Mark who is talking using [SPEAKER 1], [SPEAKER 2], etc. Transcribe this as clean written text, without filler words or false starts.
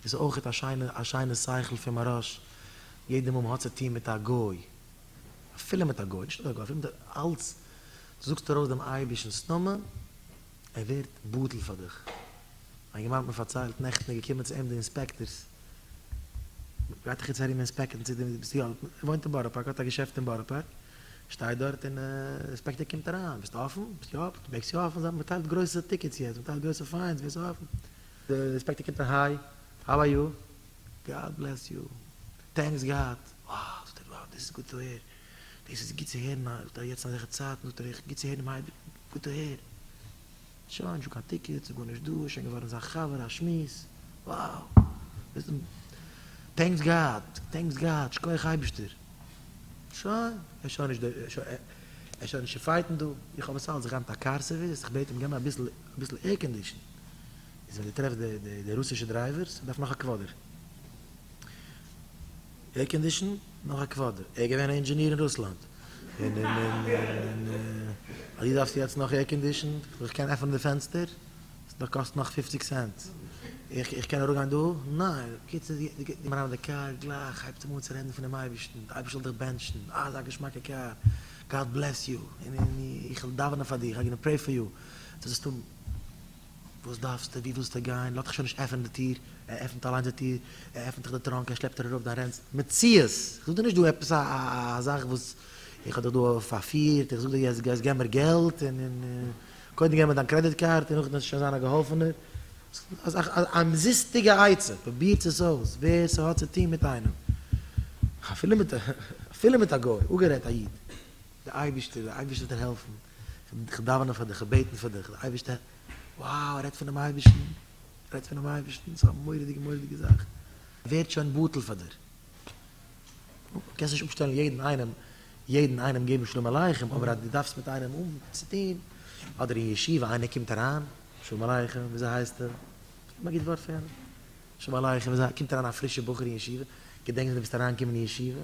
[SPEAKER 1] דאס איז אויך א שיינע א שיינע שכל פון מוהרא"ש, יעדע מאל מען האט צו טון מיט א גוי, אפילו מיט א גוי, נישט נאר א גוי, אפילו מיט א, אלץ דו זאגסט ארויס דעם אייבערשטנ'ס נאמען, ער ווערט בטל פאר דיך. א אינגערמאן האט מיר פארציילט, נעכטן איז געקומען צו אים די אינספעקטארס, גייט דאך יעצט ארום אינספעקטן צו דו ביסט יא, ער וואוינט אין בארא פארק, האט א געשעפט אין בארא פארק, שטייט דארט און די אינספעקטאר קומט אריין, ביסט אפן? ביסט יא? מעגסט יא אפן זיין, מען טיילט גרויסע tickets יעצט, מען טיילט גרויסע fines ווער ס'איז אפן. די אינספעקטאר קומט אריין, hi, how are you? God bless you, thanks God, wow, זאגט ער, wow, דאס איז גוט צו הערן, דאס איז גוט צו הערן, זאגט ער, יעצט אין אזעלכע צייטן, זאגט ער, גוט צו הערן, גוט צו הערן. שוין, נישטא קיין tickets, ס'איז גארנישט דא, שוין געווארן זיין חבר, א שמועס, wow, thanks God, thanks God, שכוח אייבערשטער, שוין, ער איז שוין נישט דא, ער איז שוין נישט צו fight ן דא, איך האב עס אלץ, איך גיי מיט א car service, איך בעט אים געב מיר אביסל, אביסל air condition, איז ווען דו טרעפסט די די רוסישע drivers, דארף נאך א quarter. Air condition, נאך א quarter. ער איז געווען א אינדזשעניר אין רוסלאנד. און און און און אז דו דארפסט יעצט נאך air condition, איך קען עפענען די פענסטער, עס קאסט נאך פופציג סענט. איך איך קען אראפגיין דא? ניין. בקיצור, די גיב אריין די קאר, גלייך הייבט אים אן צו רעדן פונעם אייבערשטן, די אייבערשטער זאל דיך בענטשן, אה אזא געשמאקע קאר, God bless you, און און איך וועל דאווענען פאר דיך, I'm gonna pray for you. דו זאלסט האבן. וואס דארפסטו? וואו ווילסטו גיין? לאז דיך שוין נישט עפענען די טיר, ער עפנט אליינס די טיר, ער עפנט דיך די trunk, ער שלעפט דיר ארויף דיין רענצל. מציאות! איך זאג דיר נישט דא עפעס א זאך וואס איך האב דיך דא פארפירט, איך זאג דיר יעצט גייסט געב מיר געלט און און קודם געב מיר דיין credit card און נאכדעם וועסטו שוין זיין א געהאלפענער. א אומזיסטיגע עצה, פרובירטס עס אויס, ווער ס'האט צו טון מיט איינעם, אפילו מיט אפילו מיט א גוי, אפגערעדט א איד, די אייבערשטער, די אייבערשטער וועט דיר העלפן, כ'דאווענען פאר דיך, כ'בעטן פאר דיך, די אייבערשטער, wow, ער רעדט פונעם אייבערשטן, ער רעדט פונעם אייבערשטן, ס'איז א מורא'דיגע מורא'דיגע זאך, ווערט שוין בטל פאר דיר, קענסט נישט אפשטעלן יעדן איינעם, יעדן איינעם געבן שלום עליכם, אבער אז דו דארפסט מיט איינעם האבן צו טון, אדער אין ישיבה איינער קומט אריין, שלום עליכם, וויאזוי הייסטו? געב א גוט ווארט פאר יענעם, שלום עליכם, וויאזוי, קומט אריין א פרישע בחור אין ישיבה, געדענקסט ווען דו ביסט אריינגעקומען אין ישיבה?